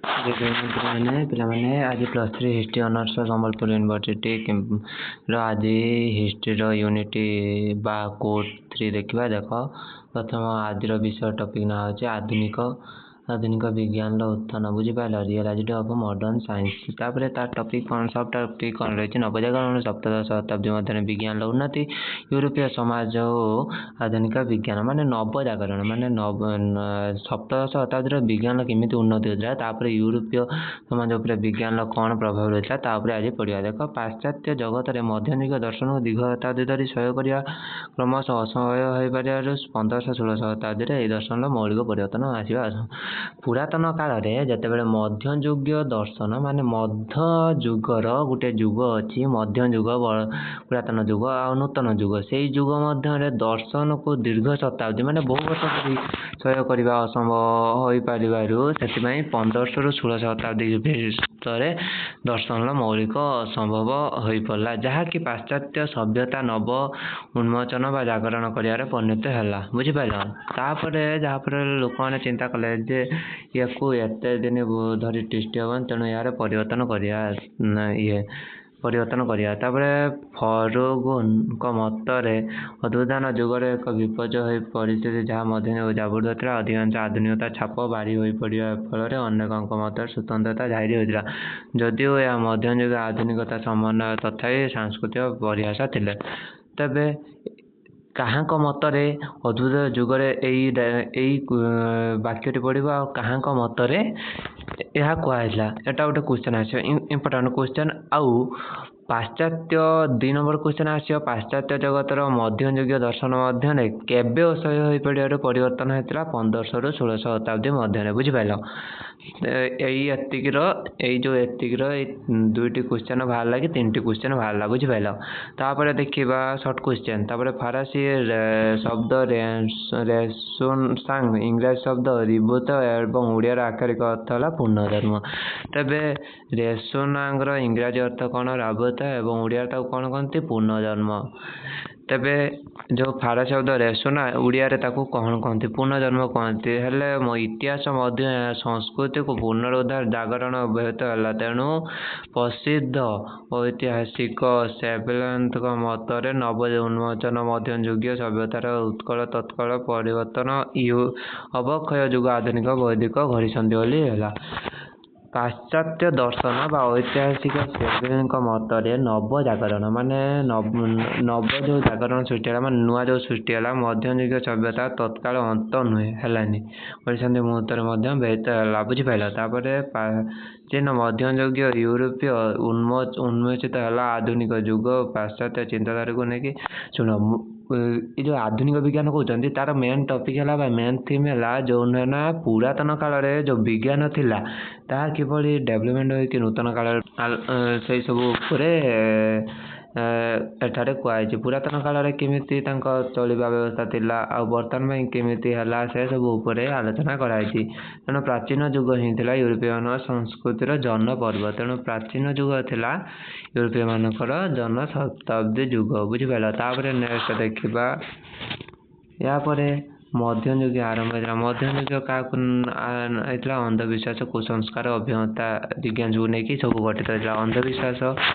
ମାନେ ପିଲାମାନେ, ଆଜି +3 ହିଷ୍ଟ୍ରି ଅନର୍ସ ସମ୍ବଲପୁର ୟୁନିଭର୍ସିଟିର ଆଜି ହିଷ୍ଟ୍ରିର ୟୁନିଟ୍ ବା କୋର୍ସ 3 ଦେଖିବା। ଦେଖ, ପ୍ରଥମ ଆଜିର ବିଷୟ ଟପିକ୍ ନାଁ ହେଉଛି ଆଧୁନିକ ବିଜ୍ଞାନର ଉତ୍ଥାନ, ବୁଝିପାରିଲ? ରିଏଲାଇଜ୍ଡ ଅଫ୍ ମଡର୍ଣ୍ଣ ସାଇନ୍ସ। ତାପରେ ତା ଟପିକ୍ କ'ଣ, ସବ୍ ଟପିକ୍ କ'ଣ ରହିଛି? ନବଜାଗରଣ, ସପ୍ତଦଶ ଶତାବ୍ଦୀ ମଧ୍ୟରେ ବିଜ୍ଞାନର ଉନ୍ନତି, ୟୁରୋପୀୟ ସମାଜ ଓ ଆଧୁନିକ ବିଜ୍ଞାନ। ମାନେ ନବଜାଗରଣ ମାନେ ସପ୍ତଦଶ ଶତାବ୍ଦୀର ବିଜ୍ଞାନ କେମିତି ଉନ୍ନତି ହୋଇଥିଲା, ତାପରେ ୟୁରୋପୀୟ ସମାଜ ଉପରେ ବିଜ୍ଞାନର କ'ଣ ପ୍ରଭାବ ରହିଥିଲା, ତା ଉପରେ ଆଜି ପଢ଼ିବା। ଦେଖ, ପାଶ୍ଚାତ୍ୟ ଜଗତରେ ମଧ୍ୟଯୁଗୀୟ ଦର୍ଶନକୁ ଦୀର୍ଘ ଶତାବ୍ଦୀ ଧରି ସହ୍ୟ କରିବା କ୍ରମଶଃ ଅସହ୍ୟ ହୋଇପାରିବାରୁ 1500 16 ଶତାବ୍ଦୀରେ ଏହି ଦର୍ଶନର ମୌଳିକ ପରିବର୍ତ୍ତନ ଆସିବା। ପୁରାତନ କାଳରେ ଯେତେବେଳେ ମଧ୍ୟଯୁଗୀୟ ଦର୍ଶନ, ମାନେ ମଧ୍ୟଯୁଗର ଗୋଟେ ଯୁଗ ଅଛି, ମଧ୍ୟଯୁଗ, ପୁରାତନ ଯୁଗ ଆଉ ନୂତନ ଯୁଗ, ସେଇ ଯୁଗ ମଧ୍ୟରେ ଦର୍ଶନକୁ ଦୀର୍ଘ ଶତାବ୍ଦୀ ମାନେ ବହୁ ବର୍ଷ ଧରି ସହ୍ୟ କରିବା ଅସମ୍ଭବ ହୋଇପାରିବାରୁ ସେଥିପାଇଁ 1500ରୁ 16 ଶତାବ୍ଦୀ ଭିତରେ ଦର୍ଶନର ମୌଳିକ ଅସମ୍ଭବ ହୋଇପଡ଼ିଲା, ଯାହାକି ପାଶ୍ଚାତ୍ୟ ସଭ୍ୟତା ନବ ଉନ୍ମୋଚନ ବା ଜାଗରଣ କରିବାରେ ପରିଣତ ହେଲା, ବୁଝିପାରିଲ? ତାପରେ ଯାହାଫଳରେ ଲୋକମାନେ ଚିନ୍ତା କଲେ ଯେ ୟାକୁ ଏତେ ଦିନ ଧରି ତିଷ୍ଠି ହେବନି, ତେଣୁ ଏହାର ପରିବର୍ତ୍ତନ କରିବା, ଇଏ ପରିବର୍ତ୍ତନ କରିବା। ତାପରେ ଫରୁଗୁନଙ୍କ ମତରେ ଅଦ୍ଭୁତାନ ଯୁଗରେ ଏକ ବିପର୍ଯ୍ୟୟ ହୋଇ ପରିସ୍ଥିତି ଯାହା ମଧ୍ୟରେ ଜାବୃତ ଥିଲା, ଅଧିକାଂଶ ଆଧୁନିକତା ଛାପ ବାରି ହୋଇପଡ଼ିବା ଫଳରେ ଅନେକଙ୍କ ମତରେ ସ୍ୱତନ୍ତ୍ରତା ଜାହିର ହୋଇଥିଲା। ଯଦିଓ ଏହା ମଧ୍ୟଯୁଗ ଆଧୁନିକତା ସମନ୍ୱୟ, ତଥାପି ସାଂସ୍କୃତିକ ପରିଭାଷା ଥିଲେ। ତେବେ କାହାଙ୍କ ମତରେ ଅଦ୍ଭୁତ ଯୁଗରେ ଏଇ ବାକ୍ୟଟି ପଡ଼ିବ ଆଉ କାହାଙ୍କ ମତରେ ଏହା କୁହାଯାଇଥିଲା, ଏଟା ଗୋଟେ କ୍ୱେଶ୍ଚନ୍ ଆସିବ, ଇମ୍ପୋର୍ଟାଣ୍ଟ କ୍ୱେଶ୍ଚନ୍। ଆଉ ପାଶ୍ଚାତ୍ୟ 2 ନମ୍ବର କ୍ୱେଶ୍ଚନ୍ ଆସିବ, ପାଶ୍ଚାତ୍ୟ ଜଗତର ମଧ୍ୟଯୁଗୀୟ ଦର୍ଶନ ମଧ୍ୟରେ କେବେ ଅସହ୍ୟ ହୋଇପଡ଼ିବାରୁ ପରିବର୍ତ୍ତନ ହେଇଥିଲା? 1500ରୁ 16 ଶତାବ୍ଦୀ ମଧ୍ୟରେ, ବୁଝିପାରିଲ? ଏଇ ଏତିକିର, ଏଇ ଯେଉଁ ଏତିକିର ଏଇ ଦୁଇଟି କ୍ୱେଶ୍ଚନ୍ ବାହାରିଲା କି ତିନିଟି କ୍ୱେଶ୍ଚନ୍ ବାହାରିଲା, ବୁଝିପାରିଲ? ତାପରେ ଦେଖିବା ସର୍ଟ କ୍ୱେଶ୍ଚନ୍। ତାପରେ ଫାରାସୀ ଶବ୍ଦ ରେସୁନସାଙ୍ଗ, ଇଂରାଜୀ ଶବ୍ଦ ରିବୁତ ଏବଂ ଓଡ଼ିଆର ଆକ୍ଷରିକ ଅର୍ଥ ହେଲା ପୁନର୍ଜନ୍ମ। ତେବେ ରେସୁନାଙ୍ଗର ଇଂରାଜୀ ଅର୍ଥ କ'ଣ? ରାବୁତ, ଏବଂ ଓଡ଼ିଆରେ ତାକୁ କ'ଣ କହନ୍ତି? ପୁନର୍ଜନ୍ମ। ତେବେ ଯେଉଁ ଫାରସୀ ଶବ୍ଦ ରେସୁନା, ଓଡ଼ିଆରେ ତାକୁ କ'ଣ କହନ୍ତି? ପୁନର୍ଜନ୍ମ କହନ୍ତି। ହେଲେ ମୋ ଇତିହାସ ମଧ୍ୟ ସଂସ୍କୃତିକୁ ପୁନରୁଦ୍ଧାର ଜାଗରଣ ଅବ୍ୟାହତ ହେଲା। ତେଣୁ ପ୍ରସିଦ୍ଧ ଐତିହାସିକ ସେବେଲଙ୍କ ମତରେ ନବ ଉନ୍ମୋଚନ ମଧ୍ୟଯୁଗୀୟ ସଭ୍ୟତାର ଉତ୍କଳ ତତ୍କାଳ ପରିବର୍ତ୍ତନ ଅବକ୍ଷୟ ଯୁଗ ଆଧୁନିକ ବୈଦିକ ଘଡ଼ିସନ୍ଧି ବୋଲି ହେଲା। ପାଶ୍ଚାତ୍ୟ ଦର୍ଶନ ବା ଐତିହାସିକ ସେବେଲଙ୍କ ମତରେ ନବଜାଗରଣ ମାନେ ନବ ଯେଉଁ ଜାଗରଣ ସୃଷ୍ଟି ହେଲା, ମାନେ ନୂଆ ଯେଉଁ ସୃଷ୍ଟି ହେଲା, ମଧ୍ୟଯୁଗୀୟ ସଭ୍ୟତା ତତ୍କାଳ ଅନ୍ତ ନୁହେଁ ହେଲାନି, ଘଡ଼ିସନ୍ଧି ମୁହୂର୍ତ୍ତରେ ମଧ୍ୟ ବ୍ୟତୀତ ହେଲା, ବୁଝିପାରିଲ? ତାପରେ ପ୍ରାଚୀନ ମଧ୍ୟଯୁଗୀୟ ୟୁରୋପୀୟ ଉନ୍ମୋଚିତ ହେଲା ଆଧୁନିକ ଯୁଗ ପାଶ୍ଚାତ୍ୟ ଚିନ୍ତାଧାରାକୁ ନେଇକି। ଶୁଣ, ଏ ଯେଉଁ ଆଧୁନିକ ବିଜ୍ଞାନ କହୁଛନ୍ତି, ତାର ମେନ୍ ଟପିକ୍ ହେଲା ବା ମେନ୍ ଥିମ୍ ହେଲା ଯେଉଁ ନୁହେଁ ନା, ପୁରାତନ କାଳରେ ଯେଉଁ ବିଜ୍ଞାନ ଥିଲା ତାହା କିଭଳି ଡେଭଲପମେଣ୍ଟ ହୋଇକି ନୂତନ କାଳରେ, ସେଇ ସବୁ ଉପରେ ଏଠାରେ କୁହାଯାଇଛି। ପୁରାତନ କାଳରେ କେମିତି ତାଙ୍କ ଚଳିବା ବ୍ୟବସ୍ଥା ଥିଲା ଆଉ ବର୍ତ୍ତମାନ ପାଇଁ କେମିତି ହେଲା, ସେସବୁ ଉପରେ ଆଲୋଚନା କରାଯାଇଛି। ତେଣୁ ପ୍ରାଚୀନ ଯୁଗ ହିଁ ଥିଲା ୟୁରୋପୀୟମାନଙ୍କ ସଂସ୍କୃତିର ଜନ୍ମ ପର୍ବ। ତେଣୁ ପ୍ରାଚୀନ ଯୁଗ ଥିଲା ୟୁରୋପୀୟମାନଙ୍କର ଜନ ଶତାବ୍ଦୀ ଯୁଗ, ବୁଝିପାରିଲ? ତାପରେ ନେକ୍ସଟ ଦେଖିବା। ଏହାପରେ ମଧ୍ୟଯୁଗ ଆରମ୍ଭ ହେଇଥିଲା। ମଧ୍ୟଯୁଗ କାହାକୁ ହେଇଥିଲା? ଅନ୍ଧବିଶ୍ୱାସ, କୁସଂସ୍କାର, ଅଭିଜ୍ଞତା ଜିଜ୍ଞାସକୁ ନେଇକି ସବୁ ଗଠିତ ହେଇଥିଲା। ଅନ୍ଧବିଶ୍ୱାସ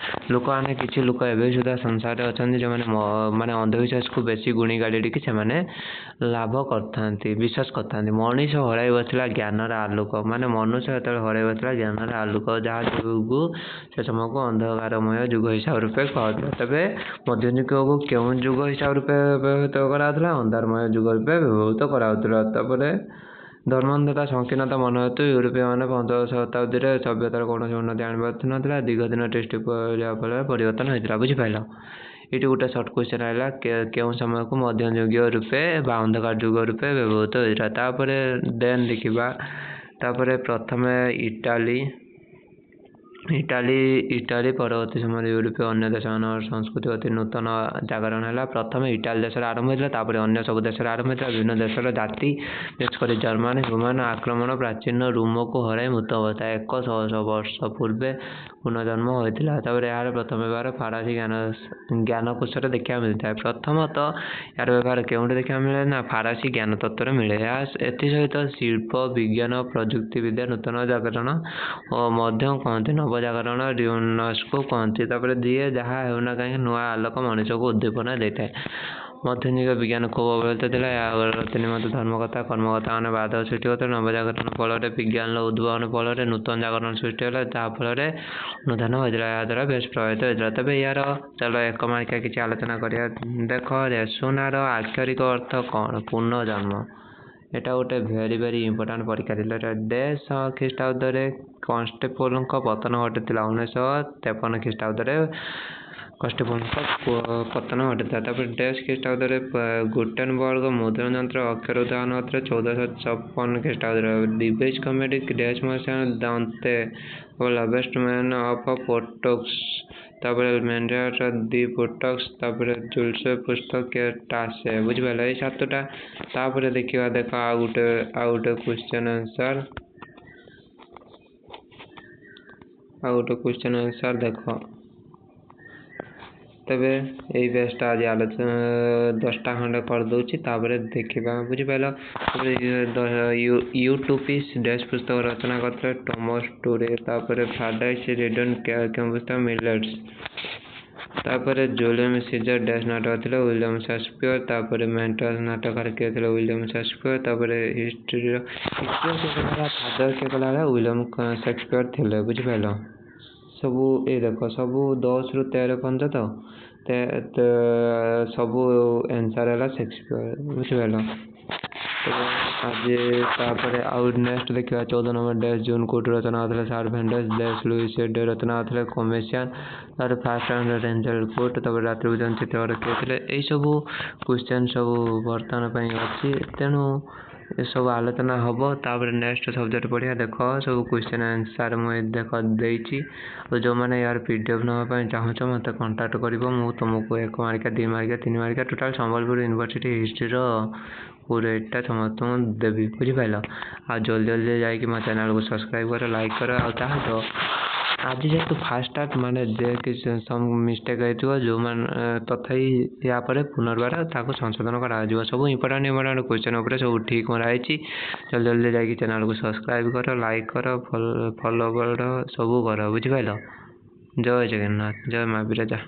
ଲୋକମାନେ, କିଛି ଲୋକ ଏବେ ସୁଦ୍ଧା ସଂସାରରେ ଅଛନ୍ତି ଯେଉଁମାନେ ମାନେ ଅନ୍ଧବିଶ୍ୱାସକୁ ବେଶୀ ଗୁଣି ଗାରେଡ଼ିକି ସେମାନେ ଲାଭ କରିଥାନ୍ତି, ବିଶ୍ୱାସ କରିଥାନ୍ତି। ମଣିଷ ହରାଇ ବସିଥିଲା ଜ୍ଞାନର ଆଲୋକ, ମାନେ ମନୁଷ୍ୟ ଯେତେବେଳେ ହରାଇ ବସିଥିଲା ଜ୍ଞାନର ଆଲୋକ, ଯାହା ଯୋଗୁଁ ସେ ସମୟକୁ ଅନ୍ଧକାରମୟ ଯୁଗ ହିସାବ ରୂପେ କୁହାଯାଉଥିଲା। ତେବେ ମଧ୍ୟଯୁଗକୁ କେଉଁ ଯୁଗ ହିସାବ ରୂପେ ବ୍ୟବହୃତ କରାଯାଉଥିଲା? ଅନ୍ଧାରମୟ ଯୁଗ ରୂପେ ବ୍ୟବହୃତ କରାଯାଉଥିଲା। ତାପରେ ଧର୍ମାନ୍ଧତା, ସଂକୀର୍ଣ୍ଣତା ମନ ହେତୁ ୟୁରୋପୀୟମାନେ ପଞ୍ଚଦଶ ଶତାବ୍ଦୀରେ ସଭ୍ୟତାର କୌଣସି ଉନ୍ନତି ଆଣିପାରୁନଥିଲା। ଦୀର୍ଘ ଦିନ ତିଷ୍ଠି କରିବା ଫଳରେ ପରିବର୍ତ୍ତନ ହେଇଥିଲା, ବୁଝିପାରିଲ? ଏଇଠି ଗୋଟେ ସର୍ଟ କ୍ୱେଶ୍ଚନ୍ ଆଇଲା, କେଉଁ ସମୟକୁ ମଧ୍ୟଯୁଗୀୟ ରୂପେ ବା ଅନ୍ଧକାର ଯୁଗ ରୂପେ ବ୍ୟବହୃତ ହୋଇଥିଲା? ତାପରେ ଦେନ୍ ଦେଖିବା। ତାପରେ ପ୍ରଥମେ ଇଟାଲୀ ଇଟାଲୀ ଇଟାଲୀ ପରବର୍ତ୍ତୀ ସମୟରେ ୟୁରୋପୀୟ ଅନ୍ୟ ଦେଶମାନଙ୍କର ସଂସ୍କୃତି ଅତି ନୂତନ ଜାଗରଣ ହେଲା। ପ୍ରଥମେ ଇଟାଲୀ ଦେଶରେ ଆରମ୍ଭ ହୋଇଥିଲା, ତାପରେ ଅନ୍ୟ ସବୁ ଦେଶରେ ଆରମ୍ଭ ହୋଇଥିଲା। ବିଭିନ୍ନ ଦେଶର ଜାତି, ବିଶେଷ କରି ଜର୍ମାନ ହ୍ୟୁମାନ ଆକ୍ରମଣ ପ୍ରାଚୀନ ରୋମକୁ ହରାଇ ମୃତ ଅବସ୍ଥା 1 ସହସ୍ର ବର୍ଷ ପୂର୍ବେ ପୁନର୍ଜନ୍ମ ହୋଇଥିଲା। ତାପରେ ଏହାର ପ୍ରଥମ ବ୍ୟବହାର ଫାରାସୀ ଜ୍ଞାନକୋଷରେ ଦେଖିବାକୁ ମିଳିଥାଏ। ପ୍ରଥମତଃ ଏହାର ବ୍ୟବହାର କେଉଁଠି ଦେଖିବାକୁ ମିଳେ ନା ଫାରାସୀ ଜ୍ଞାନ ତତ୍ତ୍ୱରେ ମିଳେ। ଏହା ଏଥିସହିତ ଶିଳ୍ପ, ବିଜ୍ଞାନ, ପ୍ରଯୁକ୍ତି ବିଦ୍ୟା ନୂତନ ଜାଗରଣ ମଧ୍ୟ କହନ୍ତି, ନବଜାଗରଣ ରିନେସାଁସକୁ କହନ୍ତି। ତାପରେ ଯିଏ ଯାହା ହେଉନା କାହିଁକି, ନୂଆ ଆଲୋକ ମଣିଷକୁ ଉଦ୍ଦୀପନା ଦେଇଥାଏ। ମଧ୍ୟଯୁଗୀୟ ବିଜ୍ଞାନ ଖୁବ୍ ଅବହେଳିତ ଥିଲା। ଏହା ଅଗ୍ରଗତି ନିମନ୍ତେ ଧର୍ମକର୍ତ୍ତା, କର୍ମକର୍ତ୍ତାମାନେ ବାଧକ ସୃଷ୍ଟି କରୁଥିଲେ। ନବଜାଗରଣ ଫଳରେ, ବିଜ୍ଞାନର ଉଦ୍ଭାବନ ଫଳରେ ନୂତନ ଜାଗରଣ ସୃଷ୍ଟି ହେଲା, ଯାହା ଫଳରେ ଅନୁଧ୍ୟାନ ହୋଇଥିଲା। ଏହାଦ୍ୱାରା ବେଶ ପ୍ରଭାବିତ ହୋଇଥିଲା। ତେବେ ଏହାର ଚାଲ 1 ମାର୍କିଆ କିଛି ଆଲୋଚନା କରିବା। ଦେଖ, ରେସୁନାର ଆକ୍ଷରିକ ଅର୍ଥ କ'ଣ? ପୁନର୍ଜନ୍ମ। ଏଇଟା ଗୋଟେ ଭେରି ଭେରି ଇମ୍ପୋର୍ଟାଣ୍ଟ ପରୀକ୍ଷା ରିଲେଟେଡ୍। ଡେସ୍ ଖ୍ରୀଷ୍ଟାବ୍ଦରେ କନଷ୍ଟାଣ୍ଟିନୋପଲଙ୍କ ପତନ ଘଟିଥିଲା? 1953 ଖ୍ରୀଷ୍ଟାବ୍ଦରେ କନଷ୍ଟାଣ୍ଟିନୋପଲଙ୍କ ପତନ ଘଟିଥିଲା। ତାପରେ ଡେସ୍ ଖ୍ରୀଷ୍ଟାବ୍ଦରେ ଗୁଟେନବର୍ଗ ମୁଦ୍ରଣ ଯନ୍ତ୍ର ଅକ୍ଷର ଉଦ୍ଭାବନ କରିଥିଲେ? 1456 ଖ୍ରୀଷ୍ଟାବ୍ଦରେ। ଡିଭାଇନ୍ କମେଡି ଡେସ୍ ମସିହା? ଦନ୍ତେ ଲାଭେଷ୍ଟ ମ୍ୟାନ୍ ଅଫ୍ ପୋର୍ଟୋକ୍ସ, ତାପରେ ମେନରିଆଟ ଦି ପୋର୍ଟକ୍ସ, ତାପରେ ଜୁଲସ ପୁସ୍ତକ ଟାସେ। ବୁଝିପାରିଲ ଏଇ ସାତଟା? ତାପରେ ଦେଖିବା, ଦେଖ, ଆଉ ଗୋଟେ କ୍ୱେଶ୍ଚନ୍ ଆନ୍ସର୍, ଆଉ ଗୋଟେ କ୍ୱେଶ୍ଚନ୍ ଆନ୍ସର୍ ଦେଖ। ତେବେ ଏଇ ବ୍ୟାଚଟା ଆଜି ଆଲୋଚନା 10ଟା ଖଣ୍ଡେ କରିଦେଉଛି, ତାପରେ ଦେଖିବା। ବୁଝିପାରିଲ? ତାପରେ ୟୁଟୋପିସ୍ ଡ୍ୟାସ୍ ପୁସ୍ତକ ରଚନା କରିଥିଲେ? ଟମସ୍ ଟୁରେ। ତାପରେ ପାରାଡାଇସ୍ ରିଡନ୍ କେଉଁ ପୁସ୍ତକ? ମିଲ୍ଟନ୍ସ। ତାପରେ ଜୁଲିୟମ୍ ସିଜର ଡ୍ୟାସ୍ ନାଟକ ଥିଲେ? William Shakespeare. ତାପରେ ମେଣ୍ଟସ୍ ନାଟକକାର କିଏ ଥିଲେ? William Shakespeare. ତାପରେ ହିଷ୍ଟ୍ରିର କିଏ କଲା, ଫାଦର କିଏ କଲା? ୱିଲିୟମ ସେକ୍ସପିୟର ଥିଲେ। ବୁଝିପାରିଲ ସବୁ? ଏଇ ଦେଖ, ସବୁ 10ରୁ 13 ପର୍ଯ୍ୟନ୍ତ ସବୁ ଆନ୍ସର୍ ହେଲା ସେକ୍ସପିୟର। ବୁଝିପାରିଲ? ଆଜି ତାପରେ ଆଉ ନେକ୍ସଟ ଦେଖିବା 14 ନମ୍ବର। ଡ୍ୟାସ୍ ଜୁନ୍ କୋଉଠି ରଚନା କରିଥିଲେ? ସାରଭେଣ୍ଟେସ୍। ଡ୍ୟାସ୍ ଲୁଇସ୍ ଡେ ରଚନା କରିଥିଲେ? କମେସିଆନ୍। ତାପରେ ଫାଷ୍ଟ ରେଞ୍ଜେଲ କୋର୍ଟ। ତାପରେ ରାତ୍ରି ଭୋଜନ ଚିତ୍ରକର କିଏ ଥିଲେ? ଏଇସବୁ କ୍ୱେଶ୍ଚନ୍ ସବୁ ବର୍ତ୍ତମାନ ପାଇଁ ଅଛି। ତେଣୁ ଏସବୁ ଆଲୋଚନା ହେବ, ତାପରେ ନେକ୍ସଟ ସବଜେକ୍ଟ ପଢ଼ିବା। ଦେଖ, ସବୁ କ୍ୱେଶ୍ଚନ୍ ଆନ୍ସର୍ ମୁଁ ଦେଖ ଦେଇଛି। ଆଉ ଯେଉଁମାନେ ଏହାର PDF ନେବା ପାଇଁ ଚାହୁଁଛ, ମୋତେ କଣ୍ଟାକ୍ଟ କରିବ। ମୁଁ ତୁମକୁ 1 ମାର୍କିଆ, 2 ମାର୍କିଆ, 3 ମାର୍କିଆ, ଟୋଟାଲ୍ ସମ୍ବଲପୁର ୟୁନିଭର୍ସିଟି ହିଷ୍ଟ୍ରିର ରେଟ୍ଟା ସମସ୍ତଙ୍କୁ ଦେବି। ବୁଝିପାରିଲ? ଆଉ ଜଲ୍ଦି ଜଲ୍ଦି ଯାଇକି ମୋ ଚ୍ୟାନେଲକୁ ସବସ୍କ୍ରାଇବ୍ କର, ଲାଇକ୍ କର। ଆଉ ତାହା ସହ ଆଜି ଯେହେତୁ ଫାଷ୍ଟ ଷ୍ଟାର୍ଟ, ମାନେ ଯେ କିଛି ସମ୍ ମିଷ୍ଟେକ୍ ହେଇଥିବ ଯେଉଁମାନେ, ତଥାପି ୟା ପରେ ପୁନର୍ବାର ତାକୁ ସଂଶୋଧନ କରାଯିବ। ସବୁ ଇମ୍ପୋର୍ଟାଣ୍ଟ ଇମ୍ପୋର୍ଟାଣ୍ଟ କ୍ୱେଶ୍ଚନ୍ ଉପରେ ସବୁ ଠିକ୍ ମରା ହେଇଛି। ଜଲ୍ଦି ଜଲ୍ଦି ଯାଇକି ଚ୍ୟାନେଲକୁ ସବସ୍କ୍ରାଇବ୍ କର, ଲାଇକ୍ କର, ଫଲୋ କର, ସବୁ କର। ବୁଝିପାରିଲ? ଜୟ ଜଗନ୍ନାଥ, ଜୟ ମା ବିରଜା।